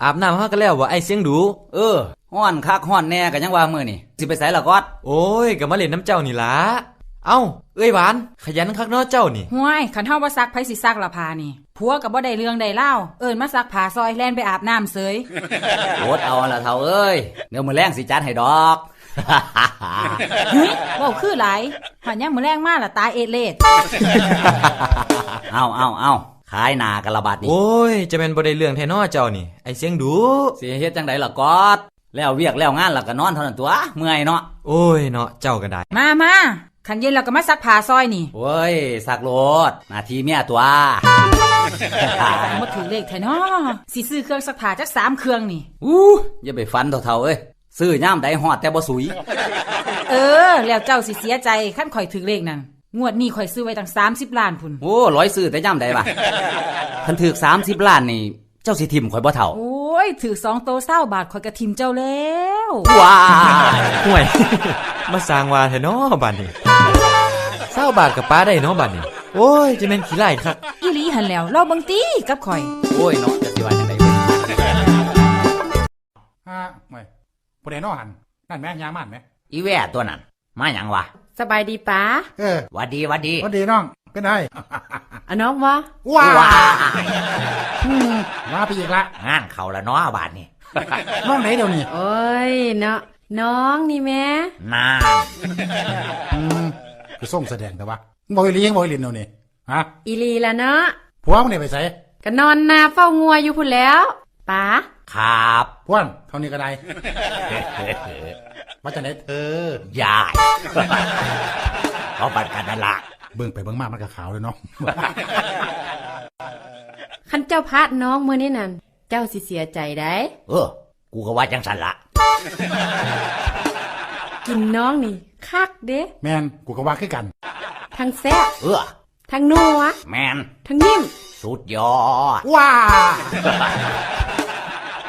ອາບນ້ຳເຮົາກໍແລ້ວບໍ່ ໄອ້ຊຽງດູ? ເອີ ຮ້ອນຄັກຮ້ອນແນ່ກໍຍັງວ່າມື້ນີ້ ຊິໄປໃສລະກອດ? ໂອ້ຍ ກໍມາຫຼິ້ນນຳເຈົ້ານີ້ລະ. ເອົ້າ ເອື້ອຍຫວານ ຂະຫຍັນຄັກເນາະເຈົ້ານີ້. ຫ້ວຍ ຄັນເຮົາບໍ່ຊັກ ໃຜຊິຊັກລະຜ້ານີ້? ຜົວກໍບໍ່ໄດ້ເລື່ອງໄດ້ລາວ ເອີ້ນມາຊັກຜ້າຊ່ອຍ ແລ່ນໄປອາບນ້ຳເສີຍ. ອົດເອົາລະເຖົ້າເອີຍ ດຽວມື້ແລງຊິຈັດໃຫ້ດອກ. ຫຶ ເວົ້າຄືຫຼາຍ ຮອດຍາມມື້ແລງມາລະຕາເອດເລດ. ເອົາ ເອົາ ເອົາ ຂາຍໜ້າກັນລະບາດນີ້. ໂອ້ຍ ຈະແມ່ນບໍ່ໄດ້ເລື່ອງແທ້ເນາະເຈົ້ານີ້ ໄອ້ຊຽງດຸ. ຊິເຮັດຈັ່ງໃດລະກອດ ແລ້ວວຽກແລ້ວງານລະກໍນອນເທົ່ານັ້ນຕົວະ ເມື່ອຍເນາະ. ໂອ້ຍເນາະ ເຈົ້າກໍໄດ້. ມາ ມາ ຄັນເຢັນແລ້ວກໍມາຊັກຜ້າຊ່ອຍນີ້. ໂອ້ຍ ຊັກໂລດ ໜ້າທີ່ເມຍຕົວະ. ມາຖືກເລກແທ້ເນາະ ຊິຊື້ເຄື່ອງຊັກຜ້າຈັກສາມເຄື່ອງນີ້. ອູ້ ຢ່າໄປຝັນເຖົ້າເອີຍ ຊື້ຍາມໃດຮອດແຕ່ບໍ່ສຸຍ. ເອີ ແລ້ວເຈົ້າຊິເສຍໃຈຄັນຂ້ອຍຖືກເລກນັ້ນ ງວດນີ້ຂ້ອຍຊື້ໄວ້ຕັ້ງສາມສິບລ້ານພຸ້ນ. ໂອ້ ລອຍ ຊື້ແຕ່ຍາມໃດວະ? ຄັນຖືກສາມສິບລ້ານນີ້ ເຈົ້າຊິຖິ້ມຂ້ອຍບໍ່ເຖົ້າ? ໂອ້ຍ ຖືກສອງໂຕຊາວບາດ ຂ້ອຍກໍຖິ້ມເຈົ້າແລ້ວ. ວ້າຍ ຫ້ວຍ ມາສ້າງວ່າແທ້ເນາະບາດນີ້ ຊາວບາດກໍປາໄດ້ເນາະບາດນີ້. ໂອ້ຍ ຈະແມ່ນຂີ້ຮ້າຍຄັກ. ອີ່ຫຼີຫັ້ນແຫຼ້ວ ລອງເບິ່ງຕິກັບຂ້ອຍ. ໂອ້ຍເນາະ ຈັກຊິວ່າຈັ່ງໃດເວີ້ຍ. ອາ ໂອ້ຍ ຜູ້ໃດເນາະຫັ້ນ? ນັ້ນແໝ ຍ່າງມາຫັ້ນແໝ. ອີແວ່ຕົວນັ້ນ ມາຫຍັງວະ? ສະບາຍດີປາ. ເອີ ຫວັດດີ ຫວັດດີ ຫວັດດີນ້ອງ. ເປັນໃດ? ອາ ນ້ອງວະ? ວ້າຍ ວ້າຍ ອືມ ວ່າໄປອີກລະ. ງານເຂົ້າລະເນາະບາດນີ້. ນ້ອງໃດດຽວນີ້? ໂອ້ຍເນາະ ນ້ອງນີ້ແໝ. ນານ ອືມ ຄືຊົງສະແດງແຕ່ວ່າ ເວົ້າອີ່ຫຼີ ເວົ້າອີ່ຫຼີດຽວນີ້. ຮະ? ອີ່ຫຼີລະເນາະ. ຜົວມຶງນີ້ໄປໃສ? ກະນອນນາເຝົ້າງົວຢູ່ພຸ້ນແຫຼ້ວປາ. ຄັບ ພວນ ເທົ່ານີ້ກໍໄດ້. ວ່າຈັ່ງໃດເທີ? ຢ້າຍ ເວົ້າປານກັນນັ້ນລະ. ເບິ່ງໄປເບິ່ງມາມັນກໍຂາວເລີຍເນາະ. ຄັນເຈົ້າພາດນ້ອງມື້ນີ້ນັ້ນ ເຈົ້າຊິເສຍໃຈໃດ໋. ເອີ ກູກໍວ່າຈັ່ງຊັ້ນລະ. ກິນນ້ອງນີ້ຄັກເດ້. ແມ່ນ ກູກໍວ່າຄືກັນ. ທັງແຊບ ເອີ ທັງນົວ. ແມ່ນ ທັງນິ້ມ. ສຸດຍອດ. ວ້າ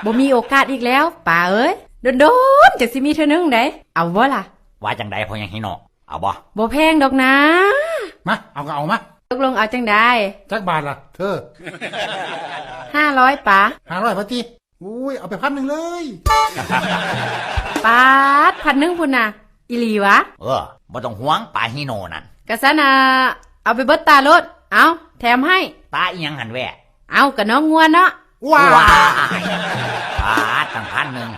ບໍ່ມີໂອກາດອີກແລ້ວປາເອີຍ. ດົນໆ ຈັ່ງຊິມີເທື່ອໜຶ່ງໃດ໋. ເອົາບໍ່ລະ? ວ່າຈັ່ງໃດພໍ່ໃຫຍ່ຮີໂນ? ເອົາບໍ່? ບໍ່ແພງດອກນາ. ມາ ເອົາກໍເອົາມາ. ຕົກລົງເອົາຈັ່ງໃດ? ຈັກບາດລະເທີ? ຫ້າຮ້ອຍປາ. ຫ້າຮ້ອຍບາດຕິ? ໂອ້ຍ ເອົາໄປພັນໜຶ່ງເລີຍ. ປາດ ພັນໜຶ່ງພຸ້ນນະ. ອີ່ຫຼີຫວາ? ເອີ ບໍ່ຕ້ອງຫ່ວງປາຮີໂນນັ້ນ. ກະຊັ້ນນະ ເອົາໄປເບິດຕາໂລດ. ເອົາ ແຖມໃຫ້. ຕາອີ່ຫຍັງຫັ້ນແວ່? ເອົາ ກະນ້ອງງົວເນາະ. ວ້າຍ ປາດ ຕັ້ງພັນໜຶ່ງ.